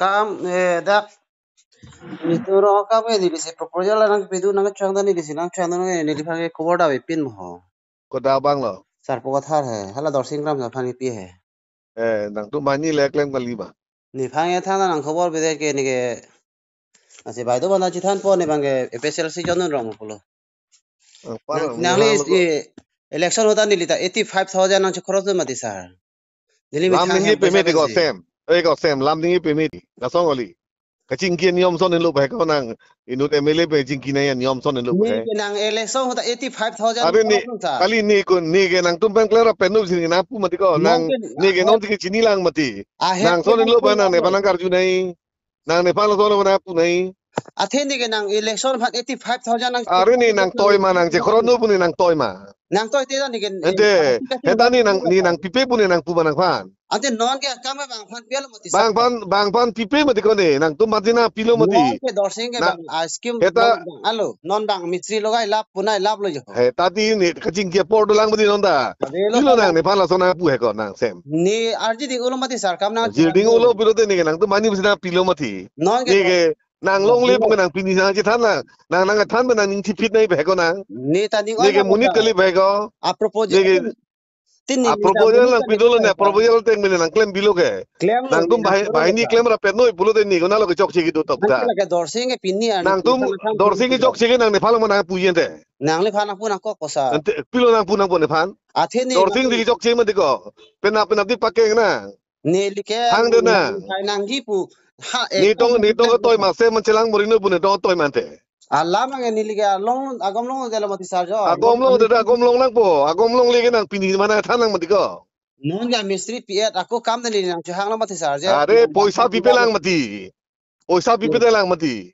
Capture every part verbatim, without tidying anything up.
Kam, eh, dak. Itu ro kam eh, neli si proposal nangpidun nangchang dan neli si nangchang dan neli phan ke khobor da pin mo. Kodak abang lo? Sarpo Kathar he, hala Dorsing Kramsa aphan kepi he. Eh, nangtum banghini le klem kali ma? Nephan ke thangnat nang khobor pide ke neke. Lasi bai do bana chethanpo ne abang ke A P H L C chonun rong pulo. Nang, nang, nangli nang lo ko. Eh, election ahut ta neli ta eighty five thousand nangchekhoros do mati sir. Neli lam methang ningje hem peme pesa di ko pensi. Sem. Eh ko Sem, lam ningje peme di. Lason kali. Kachingki niyom ason henlo bai ko nang. Inut M L A pen chingki nangji niyom ason henlo bai. Neke nang election ahut ta eighty five thousand are ne, nangkhoroslo sir. Kali ne ko neke nangtum pen klera pen nu si nangpu mati ko. Nang nang ke neke non tiki chinilang mati. Ahem nang ason henlo bai nang nephan nangkarju nangji. Nang nephan lason lo nangpu nangji. Athe neke nang election aphan eighty five thousand nang are ne nangtoi ma nangchekhoros nu pu ne nangtoi ma. Nangtoi te ta neke. Ante, heta ne nang, ne nangpipe pu ne nangpu ma nangphan. Ante non ke akam abang phan pialo mati sir. Bang phan, bang phan pipe mati ko ne, nangtum mati na pilo mati. Non ke Dorsing ke na, bang, ah, scheme heta bang, bang, alo, non bang mistri logai lap punai lap lo jo. Heta ti ne kachingki apor dolang mati non ta. Ave lo pilo ta. Nang nephan lason nangpu he ko nang Sem. Ne arji ding ulo mati sir, kam nang arji ding ulo pilo te neke nangtum banghini pusi nangpilo mati. Non ke neke nang longle pu ke nang pini nangchethan nang, nang nangthan pen nang ning thipit nangji bai ko nang. Ne ta ning neke oi monit kali bai ko. A proposal neke tin, tin a ne proposal nang pidolo ne, proposal teng mene nang klem bilo ke. Klem lo, nangtum ne bai, nang bai ni klem rapet noi pulote ne konatlo kechokche kedo tok ta. Nang ke Dorsing ke pini an nangtum nang Dorsing kechokche ke nang nephan lo ma nangpu yen te. Nangliphan nangpu nangkok ko sir. Ante pilo nangpu nangpo nephan. Athe ne Dorsing nang di kechokche mati ko. Penap penap di pakeng nang. Neli ke hang de nang. Hai nangji pu. Ha, eh, nitong, nitong toi ma Sem man chelang morino pu nitong toi mante. Alam ang neli ke along, agom long de lo mati sir jo. Agom long de, agom long nangpo. Agom longle ke nang pini ma nangthan nang mati ko. Non ke mistri P F ako kam de neli nangchehang lo mati sir jo. Are poisa pipe lang mati. Poisa pipe lang mati.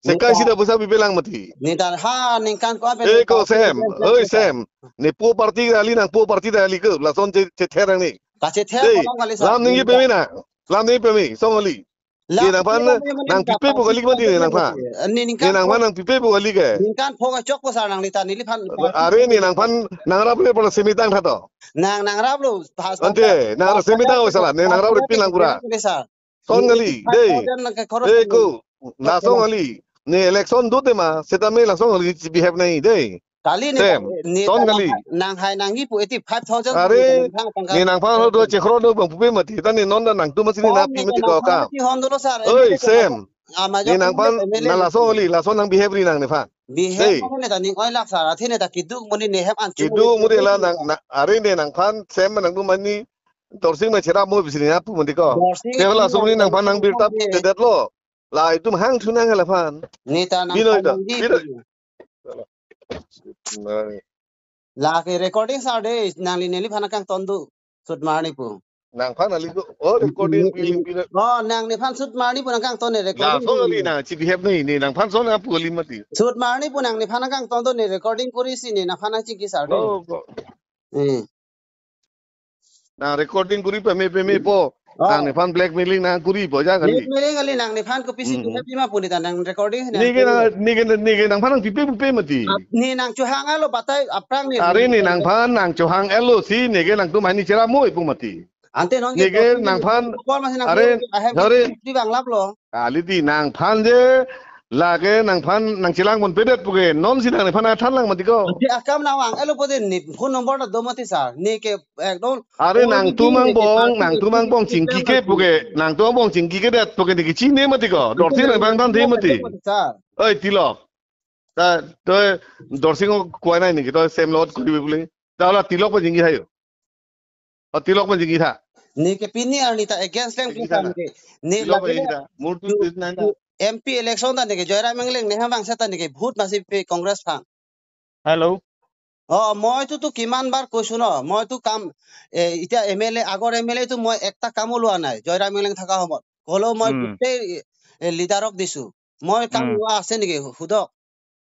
Sekai sida poisa pipe lang mati. Ne ta ha ningkan ko ape. Eh ko Sem. Oi Sem. Ne po party kali nangpo party kali ke lason che, chether nang ne. Kachether ko kali sir. Lam ningje peme na. Lam ningje peme. Song kali. Ne nangphan nangpipe pu kali mati ne nangphan. Ne ningkan ne nangphan nangpipe pu kali ke. Ningkan pho kachok ko sir nangli ta neliphan. Are ne nangphan nangrap le pura semitang tha to. Nang nangrap lo. Ante nangrap semitang o sala ne nangrap le pin lang pura. Song kali, dei. Five thousand nang ke khoros. Eh ko, lason kali. Ne election do te ma, setame lason kali chebihave nangji dei. Kali ne Sem, ne song kali. Nang hai nangji pu eighty five thousand. Are, ne nangphan do chekhoros do bang pupe mati, ta ne non ta nangtum masi ne nangpi mati ko kam. Oi, Sem. Ne nangphan na lason kali, lason nang behave ri nang nephan. Behave dei. Ne ta ning oi lak sir, athe ne ta keduk monit ne hem an. Keduk monit la nang, na, are ne nangphan Sem nangtum banghini Dorsing ma cherap mo pusi ne nangpu mati ko. Dorsing te la sumni nangphan nangbirta te det lo. La itum hang thu nang laphan. Ne ta nang bino ita, bino. La ke recording sir dei, nangli neliphan nangkangton do. Sut marni pu. Nangphan ali ko, oh, recording ne, piling pina. Oh, nang nephan sut marni pu nangkangton ne recording. Lason kali nang chebihave nangji ne nangphan son apu kali mati. Sut marni pu nang nephan nangkangton do ne recording korisi ne nangphan nangchingki sir dei. Oh, ko. Eh. Nang recording kuri peme peme po. Oh. Nang nephan blackmailing nang kuri po ja kali. Blackmailing kali nang nephan kopisi tu happy ma pu ne ta nang recording ne. Neke nang, neke, neke nangphan nangpipe pupe mati. Ne nangchohang alo batai aphrang ne. Are ne nangphan nangchohang alo si neke nangtum banghini cherap mo ipu mati. Ante non neke nangphan. Are, are. Di bang lap lo. Kali di nangphan je lake nangphan nangchelang ponpedet pu ke non si nang nephan nangthan lang mati ko. Di akam nang vang elo pute ne phone number ta do mati sir. Ne ke ekdom. Are nangtum angbong, nangtum angbong chingki ke pu ke, nangtum angbong chingki kedet pu ke ne kechine mati ko. Dorsing nangphan than the mati. Sir. Oi Tilok. Ta to Dorsing ko kuai nai ne ke to Sem lot kuri bule. Ta la Tilok pa chingki hayo. O Tilok ma jingitha. Ne ke pini arni ta against lang pini ta ne ke. Ne Tilok ma lagi jingitha. Murtu tu, tu, nang tu ta. M P election ta ne ke Joyram Engleng ne hamang sa ta ne ke vote masi pe Congress phan. Hello. Oh, মই তো তো কিমান বাৰ কৈছো ন, মই তো কাম, এ, এতিয়া M L এ, আগৰ এম এল এ তো মই একটা কামো লোৱা নাই, জয়ৰাম ইংলেং থকা সময়ত। হ'লেও মই উম। গোটেই, এ, লিডাৰক দিছো। মই কাম উম। লোৱা আছে নেকি? সোধক।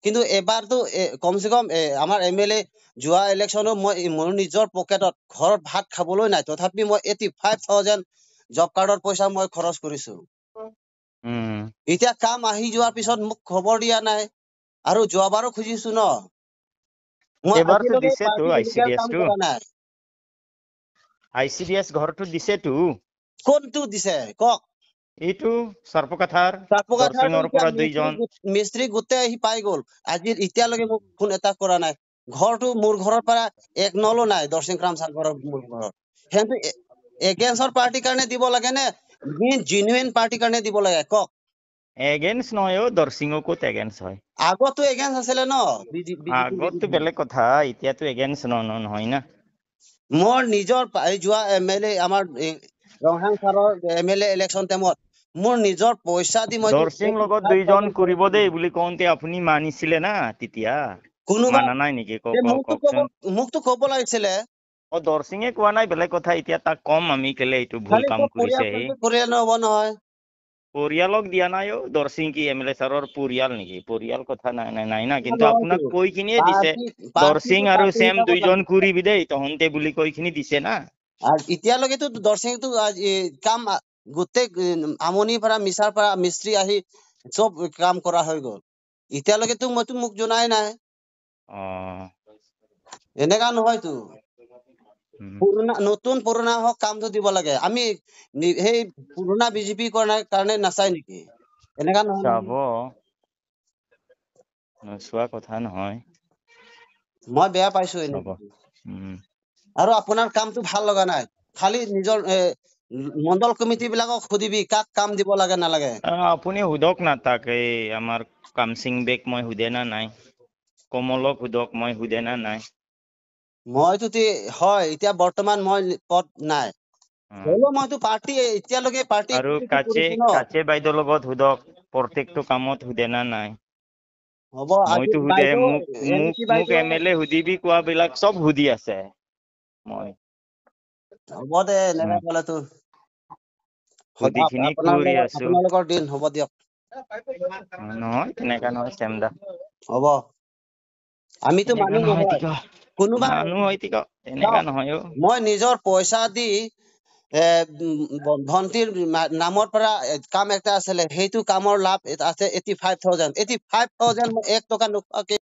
কিন্তু এবাৰতো, এ, কমচে কম, এ, আমাৰ এম এল এ যোৱা ইলেকশ্যনত মই, এ, মোৰ নিজৰ পকেটত ঘৰত ভাত খাবলৈ নাই, তথাপি মই এইটি ফাইভ থাউজেণ্ড জব কাৰ্ডৰ পইচা মই খৰচ কৰিছো। উম। এতিয়া কাম আহি যোৱাৰ পিছত মোক খবৰ দিয়া নাই, আৰু যোৱাবাৰো খুজিছো ন। মই এইবাৰতো আজিলৈকে দিছেতো party I C D S টো। কাম কৰা নাই। আই চি ডি এছ ঘৰটো দিছেতো। কোনটো দিছে? কওক। এইটো সৰ্পকাথাৰ, সৰ্পকাথাৰ দৰসিঙৰ পৰা দুইজন। মিস্ত্ৰী গোট-, মিস্ত্ৰী গোটেই আহি পাই গ'ল। আজি এতিয়ালৈকে মোক ফোন এটা কৰা নাই। ঘৰটো মোৰ ঘৰৰ পৰা এক নলো নাই, দৰসিং ৰাম চাংঘৰৰ মোৰ ঘৰত। সেইটো এ-, against ৰ পাৰ্টিৰ কাৰণে দিব লাগে নে, মেইন জেনুইন পাৰ্টিৰ কাৰণে দিব লাগে, কওক? এগেইনষ্ট নহয় অ, দৰসিঙো ক'ত এগেইনষ্ট হয়? আগতো এগেইনষ্ট আছিলে ন, বিজে-, বিজেপি আগততো বেলেগ কথা, এতিয়াতো এগেইনষ্ট ন-, ন-, নহয় না। মোৰ নিজৰ পা-, এই যোৱা এম এল এ, আমাৰ এই ৰংহাং ছাৰৰ এম এল এ ইলেকশ্যন টাইমত মোৰ নিজৰ পইচা দি মই দৰসিং লগত দুইজন কৰিব দেই বুলি কওঁতে আপুনি মানিছিলে না তেতিয়া? কোনোবা মানা নাই নেকি? কওক, তে কওক, মোকতো ক'ব, কওকচোন। মোকতো ক'ব লাগিছিলে। অ, দৰসিঙে কোৱা নাই, বেলেগ কথা। এতিয়া তাক কম আমি কেলে এইটো ভুল খালি কাম তো কৰিছে। পৰিয়াল, পৰিয়াল নহ'ব নহয়। পৰিয়ালক দিয়া নাই অ, দৰসিং কি এম এল এ ছাৰৰ পৰিয়াল নেকি? পৰিয়াল কথা নাই, নাই, নাই না, কিন্তু নহয় আপোনাক তো। কৈ কিনিয়ে দিছে, পাৰ্টি, পাৰ্টি দৰসিং তো আৰু পাৰ্টি ছেম হিচাপত দুইজন লাগে। কৰিবি দেই তহন্তে বুলি কৈ কিনি দিছে না। আৰু এতিয়ালৈকেতো দৰসিংটো আজ, এ, কাম, আ, গোটেই, এ, আমনিৰ পৰা, মিছাৰ পৰা মিস্ত্ৰী আহি চব কাম কৰা হৈ গ'ল। এতিয়ালৈকেতো মইতো মোক জনাই নাই। অ। এনেকা নহয়তো। উম। পুৰণা, নতুন পুৰণা হওক, কামটো দিব লাগে। আমি নি-, সেই পুৰণা বিজেপি কাৰণে, কাৰণে নাচাই নেকি? এনেকা নহয় চাব। নেকি? নোচোৱা কথা নহয়। মই বেয়া পাইছো এনেকে। হ'ব। উম। আৰু আপোনাৰ কামটো ভাল লগা নাই। খালি নিজৰ, এ, মণ্ডল কমিটি বিলাকক সুধিবি, কাক কাম দিব লাগে নালাগে। আ, আপুনি সোধক না তাক, এই আমাৰ কামসিং বেক মই সোধে না নাই, কমলক সোধক মই সোধে না নাই। মইতো তি-, হয়, এতিয়া বৰ্তমান মই পদ নাই। অ। হ'লেও মইতো পাৰ্টি, এতিয়ালৈকে পাৰ্টি আৰু একো কাচে, কৰিছো ন। কাচে বাইদেউৰ লগত সোধক, প্ৰত্যেকটো কামত সোধে না নাই। হ'ব, আজি মইতো সোধে, বাইদেউ, মোক, এম এল এ মোক, কি মোক বাইদেউ? এম এল এ সুধিবি কোৱাবিলাক চব সুধি আছে মই। হ'ব দে, এনেকা উম। ক'লেতো। হ'ব, সুধিখিনি আপোনাৰ কৰি লগত, আছো। আপোনালোকৰ দিন হ'ব দিয়ক। নহয়, তেনেকা নহয়, চেমদা। হ'ব। আমিতো তেনেকা মানুহ নহয়, নহয়। তিক। কোনোবা মানুহ হয়, তিক। তেনেকা চাওক, নহয় অ। মই নিজৰ পইচা দি, এ, উম, ভ-, ভণ্টিৰ মা-, নামৰ পৰা, এ, কাম এটা আছিলে, সেইটো কামৰ লাভ এটা আছে eighty five thousand. Eighty five thousand মই এক টকা নোখোৱাকে